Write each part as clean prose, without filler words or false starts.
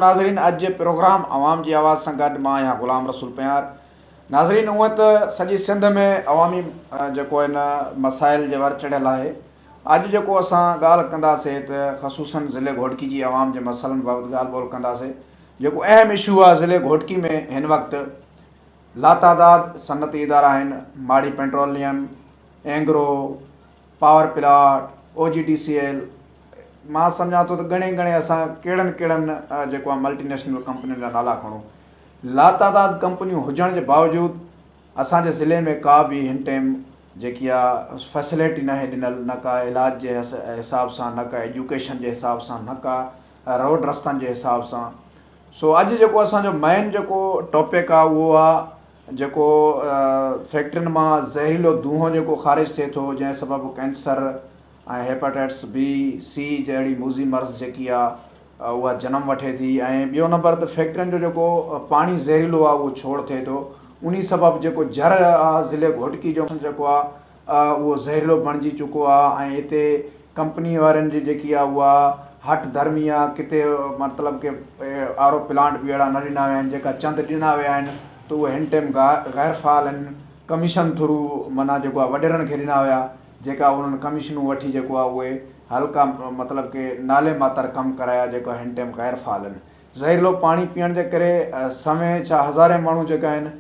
ناظرين اڄ جي پروگرام عوام جي آواز سان گڏ مان آهيان غلام رسول پنهيار ناظرين هونئن ته سڄي سنڌ ۾ عوامي جيڪو آهي نه مسائل جي ور چڙهيل آهي اڄ جيڪو اسان ڳالهه ڪنداسي ته خصوصن ضلعي گهوٽڪي جي عوام جي مسئلن بابت ڳالهه ٻولهه ڪنداسي جيڪو اهم اشو آهي ضلعي گهوٽڪي ۾ هن وقت لاتعداد صنعتي ادارا آهن Mari petroleum Engro power plant, O G D C L, مان سمجهان ٿو ته ڳڻي ڳڻي اسان ڪهڙن ڪهڙن جيڪو آهي ملٽي نيشنل ڪمپنين جا نالا کڻون. لاتعداد ڪمپنيون هجڻ جي باوجود اسان جي ضلعي ۾ ڪا به هن ٽيم جيڪي آهي فيسلٽي ناهي ڏنل نه ڪا علاج جي حساب سان نه ڪا ايجوڪيشن جي حساب سان نه ڪا روڊ رستن جي حساب سان سو اڄ جيڪو اسان جو مين جيڪو ٽاپڪ آهي اهو آهي جيڪو فيڪٽرين مان زهريلو دونهون جيڪو خارج ٿئي ٿو جنهن سبب ڪينسر ۽ هيپاٽائٽس بي، سي جهڙي موذي مرض جيڪي آ اها جنم وٺي ٿي ۽ ٻيو نمبر ته فيڪٽرين جو جيڪو پاڻي زهريلو آ اهو ڇوڙ ٿئي ٿو انهي سبب جيڪو جر آ ضلعي گهوٽڪي جو جيڪو آ اهو زهريلو بڻجي چڪو آ ۽ هتي ڪمپني وارن جي جيڪي آ اها هٺ ڌرمي آ ڪٿي مطلب ڪي آر او پلانٽ به اهڙا نه ڏنا ويا آهن جيڪا چند ڏنا ويا آهن ته اهي هن ٽيم غير فعال آهن ڪميشن ٿرو معنيٰ جيڪو آ وڏيرن کي ڏنا ويا جيڪا انهن ڪميشنون وٺي جيڪو آ اهي هلڪا مطلب ڪي نالي ماتر ڪم ڪرايا جيڪا هن ٽيم غير فعال آهن زهريلو پاڻي پيئڻ جي ڪري سوين ڇا هزارين ماڻهو جيڪا آهن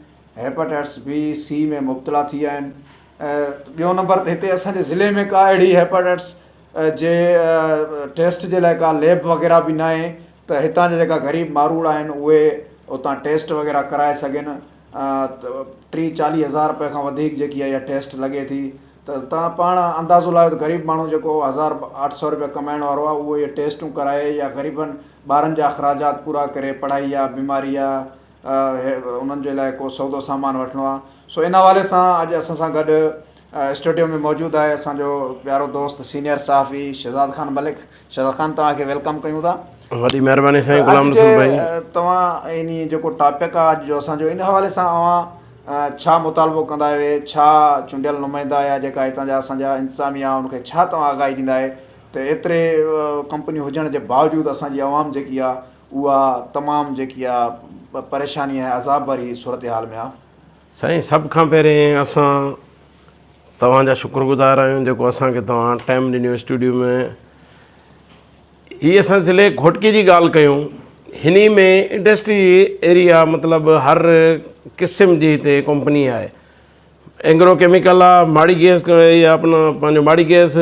هيپاٽائٽس بي سي ۾ مبتلا ٿي ويا آهن ٻيو نمبر ته هتي اسان جي ضلعي ۾ ڪا اهڙي هيپاٽائٽس جي ٽيسٽ جي لاء ڪا ليب وغيره به ناهي ته هتان جا جيڪا غريب ماروئڙا آهن اهي اتان ٽيسٽ وغيره ڪرائي سگهن ٽيهه چاليهه هزار رپئي کان وڌيڪ جيڪي آهي اها ٽيسٽ لڳي ٿي ته توهان پاڻ اندازو لايو ته غريب ماڻهو جيڪو هزار اٺ سو رپيا ڪمائڻ وارو آهي اهو اهي ٽيسٽون ڪرائي يا غريبن ٻارن جا اخراجات پورا ڪري پڙهائي آهي بيماري آهي انهن جي لاء ڪو سودو سامان وٺڻو آهي سو ان حوالي سان اڄ اسان سان گڏ اسٽوڊيو ۾ موجود آهي اسان جو پيارو دوست سينيئر صحافي شهزاد خان ملڪ شهزاد خان توهان کي welcome ڪيون ٿا. وڏي مهرباني سائين غلام رسول ڀائي. توهان انهي جيڪو ٽاپڪ آهي اڄ جو اسان جو ان حوالي سان اوهان ڇا مطالبو ڪندا آهيو ڇا چونڊيل نمائندا يا جيڪا هتان جا اسان جا انتظاميا ان کي ڇا توهان آگاهي ڏيندا آهي ته ايتري ڪمپنيون هجڻ جي باوجود اسان جي عوام جيڪي آهي اها تمام جيڪي آ پريشاني ۽ عذاب واري صورتحال ۾ آ. سائين سڀ کان پهرين اسان توهان جا شڪر گذار آهيون جيڪو اسان کي توهان ٽائيم ڏنو اسٽوڊيو ۾ هي اسان ضلعي گهوٽڪي جي ڳالهه ڪيون هني ۾ انڊسٽري ايريا مطلب هر قسم جي هتي ڪمپني آهي اينگرو ڪيميڪل آ ماڙي گيس اپنا پنهنجو ماڙي گيس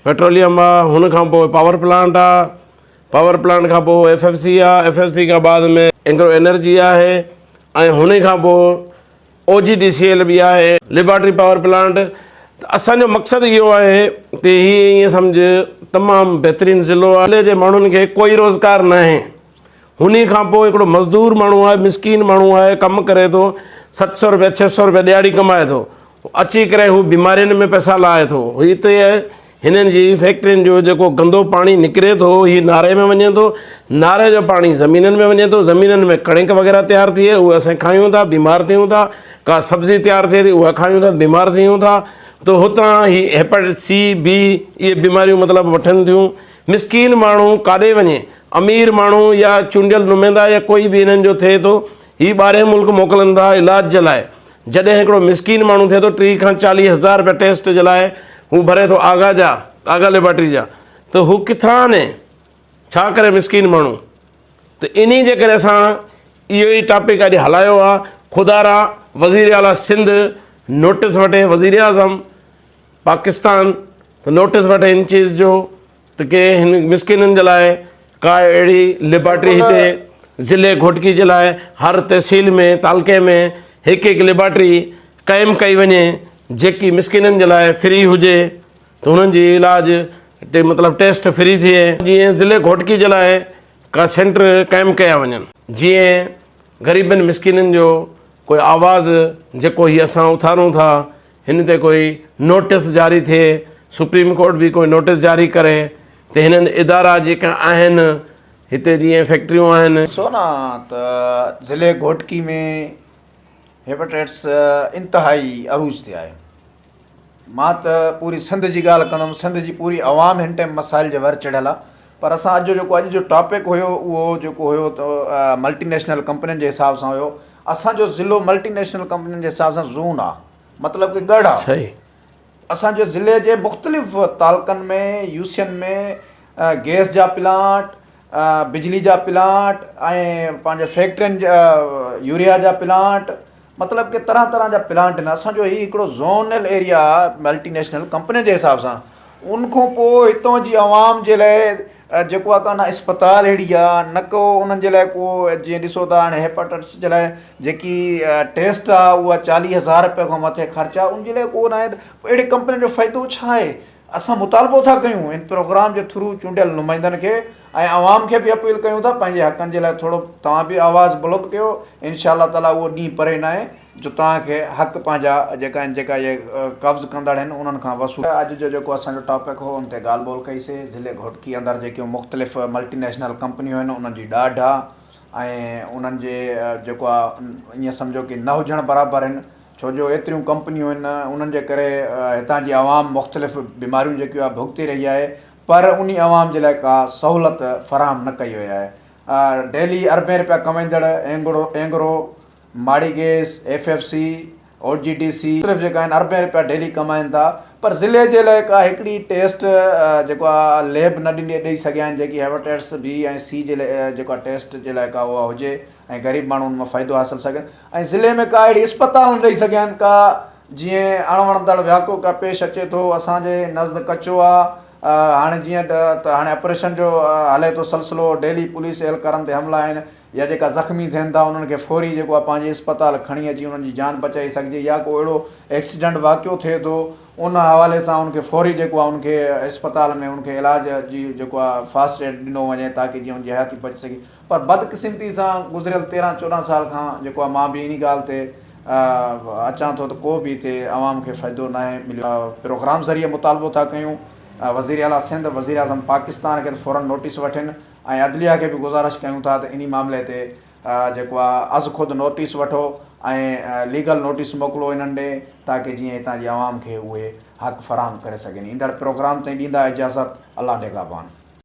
پيٽروليم آ هن کان پوء پاور پلانٽ آ پاور پلانٽ کان پوء ايف ايف سي آ ايف ايف سي کان بعد ۾ اينگرو انرجي آهي ۽ هن کان پوء او جي ڊي سي ايل به آهي ليبارٽري پاور پلانٽ ته اسان جو مقصد اهو آهي ته هي ائين سمجھ تمام بهترين ضلعو آهي ضلعي جي ماڻهن کي ڪوئي روزگار ناهي هن کان پوء هڪڙو مزدور ماڻهو آهي مسڪين ماڻهو آهي ڪم ڪري ٿو 700 روپيا 600 روپيا ڏيهاڙي ڪمائي ٿو اچي ڪري هو بيمارين ۾ پئسا لائي ٿو. هتي هنن جي فيڪٽرين جو جيڪو گندو پاڻي نڪري ٿو هي ناري ۾ وڃي ٿو. ناري جو پاڻي زمينن ۾ وڃي ٿو. زمينن ۾ ڪڻڪ وغيره تيار ٿئي اهي اسين کايون ٿا بيمار ٿيون ٿا. ڪا سبزي تيار ٿئي ٿي اها کايون ٿا بيمار ٿيون ٿا. ته هتان هي هيپاٽائٽس سي بي اهي بيماريون مطلب وٺن ٿيون. مسڪين ماڻهو ڪاڏي وڃي. امير ماڻهو يا چونڊيل نمائندا يا ڪوئي به هنن جو ٿئي ٿو هي ٻاهرين ملڪ موڪلن ٿا علاج جي لاء. جڏهن هڪڙو مسڪين ماڻهو ٿئي ٿو 30 کان 40 هزار رپيا ٽيسٽ جي لاء هو ڀري ٿو آغا جا آغا ليبارٽري جا ته هو ڪٿان آڻي ڇا ڪري مسڪين ماڻهو ته انهي جي ڪري اسان اهو ئي ٽاپڪ اڄ هلايو آ خدا را وزير اعليٰ سنڌ نوٽس وٺي وزير اعظم پاڪستان ته نوٽس وٺي ان چيز جو ته ڪي هن مسڪينن جي لاء ڪا اهڙي ليبارٽري هتي ضلعي گهوٽڪي جي لاء هر تحصيل ۾ تعلقي ۾ هڪ هڪ ليبارٽري قائم ڪئي وڃي جيڪي مسڪينن جي لاء فري هجي ته انهن جي علاج مطلب ٽيسٽ فري ٿئي جيئن ضلعي گهوٽڪي جي لاء ڪا سينٽر قائم ڪيا وڃن جيئن غريبن مسڪينن جو ڪوئي آواز جيڪو هي اسان اٿارون ٿا هن تي ڪوئي نوٽس جاري ٿئي، سپريم ڪورٽ به ڪوئي نوٽس جاري ڪري ته هنن ادارا جيڪا آهن هتي جيئن فيڪٽريون آهن. ڏسو نه ته ضلعي گهوٽڪي ۾ هيپاٽائٽس انتهائي عروج تي آهي. مان ته پوري سنڌ جي ڳالهه ڪندم سنڌ جي پوري عوام هن ٽائيم مسائل جي ور چڙهيل آهي. پر اسان اڄ جو جيڪو اڄ جو ٽاپڪ هيو اهو جيڪو هيو ته ملٽي نيشنل ڪمپنين جي حساب سان هيو اسان جو ضلعو ملٽي نيشنل ڪمپنين جي حساب سان زون آ مطلب ڪي ڳڙھ آ صحيح. اسان جي ضلعي جي مختلف تعلقن ۾ يوسين ۾ گئس جا پلانٽ بجلي جا پلانٽ ۽ پنهنجي فيڪٽرين جا يوريا جا پلانٽ مطلب ڪي طرح طرح جا پلانٽ آهن اسان جو هي هڪڙو زونل ايريا آهي ملٽي نيشنل ڪمپنين جي حساب سان ان کان پوء هتان جي عوام جي لاء جيڪو آهي نه اسپتال اهڙي آهي نه ڪو انهن جي لاء ڪو جيئن ڏسو ٿا هاڻي هيپاٽائٽس جي لاء جيڪي ٽيسٽ آهي اها چاليهه هزار روپيه کان مٿي خرچ آهي ان جي لاء ڪو ناهي ته پوء اهڙي ڪمپنين جو فائدو ڇا آهي اسان مطالبو ٿا ڪيون ان پروگرام جي ٿرو چونڊيل نمائندن کي ۽ عوام کي به اپيل ڪيون ٿا پنهنجي حقن جي لاء ٿورو توهان به آواز بلند ڪيو انشاء الله تعالي اهو ڏينهن پري ناهي جو توهان کي حق پنهنجا جيڪا آهن جيڪا اهي قبض ڪندڙ آهن انهن کان وصول اڄ جو جيڪو اسان جو ٽاپڪ هو ان تي ڳالهه ٻولهه ڪئي سي ضلعي گهوٽڪي اندر جيڪيون مختلف ملٽي نيشنل ڪمپنيون آهن انهن جي ڏاڍ آ ۽ انهن جي جيڪو آ ائين سمجهو ڪي نه هجڻ برابر آهن ڇو جو ايتريون ڪمپنيون آهن انهن جي ڪري هتان جي عوام مختلف بيماريون جيڪيون آهي ڀڳتي رهي آهي پر انهي عوام جي لاء ڪا سهولت فراهم نه ڪئي وئي آهي ڊيلي اربين رپيا ڪمائيندڙ Engro Engro Mari gas F F C O G D C مختلف جيڪا آهن اربين رپيا ڊيلي ڪمائن ٿا پر ضلعي جي لاء ڪا هڪڙي ٽيسٽ جيڪو آهي ليب نه ڏني ڏئي سگهيا آهن جيڪي هيپاٽائٽس بي ۽ سي جي لاء جيڪو آهي ٽيسٽ جي لاء ڪا اها هجي ۽ غريب ماڻهو ان مان فائدو حاصل سگهن ۽ ضلعي ۾ ڪا اهڙي اسپتال نه ڏئي سگهيا آهن ڪا جيئن اڻ وڻندڙ واقعو ڪا پيش اچي ٿو اسان جي نزد ڪچو آ هاڻي جيئن ته هاڻي اپريشن جو هلي ٿو سلسلو ڊيلي پوليس اهلڪارن تي حملا آهن يا جيڪا زخمي ٿين ٿا انهن کي فوري جيڪو آ پنهنجي اسپتال کڻي اچي انهن جي جان بچائي سگهجي يا ڪو اهڙو ايڪسيڊنٽ واقعو ٿئي ٿو ان حوالي سان ان کي فوري جيڪو آ ان کي اسپتال ۾ ان کي علاج جي جيڪو آ فاسٽ ايڊ ڏنو وڃي تاڪي جيئن ان جي حياتي بچي سگهي پر بدقسمتي سان گذريل تيرهن چوڏهن سال کان جيڪو آهي مان به انهي ڳالهه تي اچان ٿو ته ڪو به هتي عوام کي فائدو ناهي مليو. پروگرام ذريعي مطالبو ٿا ڪيون وزير اعليٰ سنڌ وزير اعظم پاڪستان کي ته فورن نوٽيس وٺين ۽ عدليه کي به گذارش ڪيون ٿا ته انهي معاملي تي جيڪو آهي از خود نوٽيس وٺو ۽ ليگل نوٽيس موڪلو انهن ڏي تاڪه جيئن هتان جي عوام کي اهي حق فراهم ڪري سگهن ايندڙ پروگرام تائين ڏيندا اجازت الله نگهبان.